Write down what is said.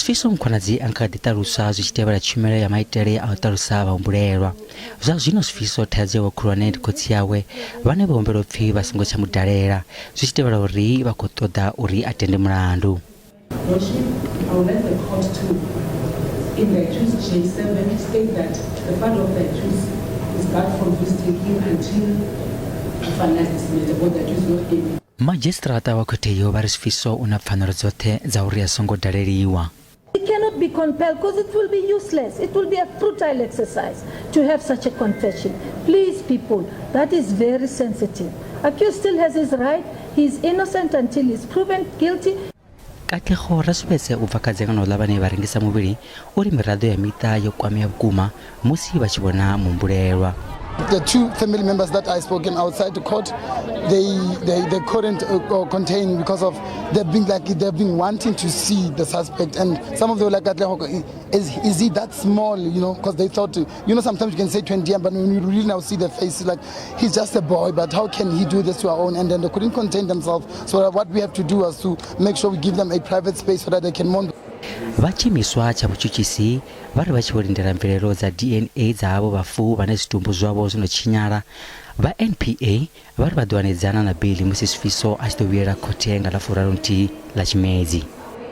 Sifiso Mkhwanazi a nga kha ḓi ṱaluswa zwi tshi tevhela tshumelo ya maitele a u ṱalusa vhahumbulelwa. Zwa zwino Sifiso thaidzo yawe khulwane ndi khotsi awe vhane vha humbela u pfi vha songo tsha mu dalela zwi tshi tevhela uri vha khou ṱoḓa uri a tende mulandu. Worship, I would like the court to, in the accused J7, state that the father of the accused is barred from visiting him until we finalize this matter, but the accused is not able. Madzhisiṱiraṱa wa khothe iyo vha ri Sifiso u na pfanelo dzoṱhe dza uri a songo daleliwa. He cannot be compelled because it will be useless. It will be a futile exercise to have such a confession. Please, people, that is very sensitive. Accused still has his right. He is innocent until he's proven guilty. Katlego Rasubetse u bva kha dzangano ḽa vhane vha rengisa muvhili u ri miraḓo ya miṱa yo kwamea vhukuma musi vha tshi vhona muhumbulelwa. The two family members that I spoken outside the court, they couldn't contain because of they've been wanting to see the suspect, and some of them were like, "Katlego, is he that small?" Because they thought, sometimes you can say 20 years, but when you really now see the face, like, he's just a boy, but how can he do this to our own? And then they couldn't contain themselves. So what we have to do is to make sure we give them a private space so that they can mourn. Vha tshiimiswa tsha vhutshutshisi vha ri vha tshi vho lindela mvelelo dza DNA dza havho vhafu vhane zwitumbu zwavho zwo no tshinyala. Vha NPA vha ri vha ḓo hanedzana na beili musi Sifiso a tshi ḓo vhuyela khothe nga ḽa 31 ḽa Tshimedzi.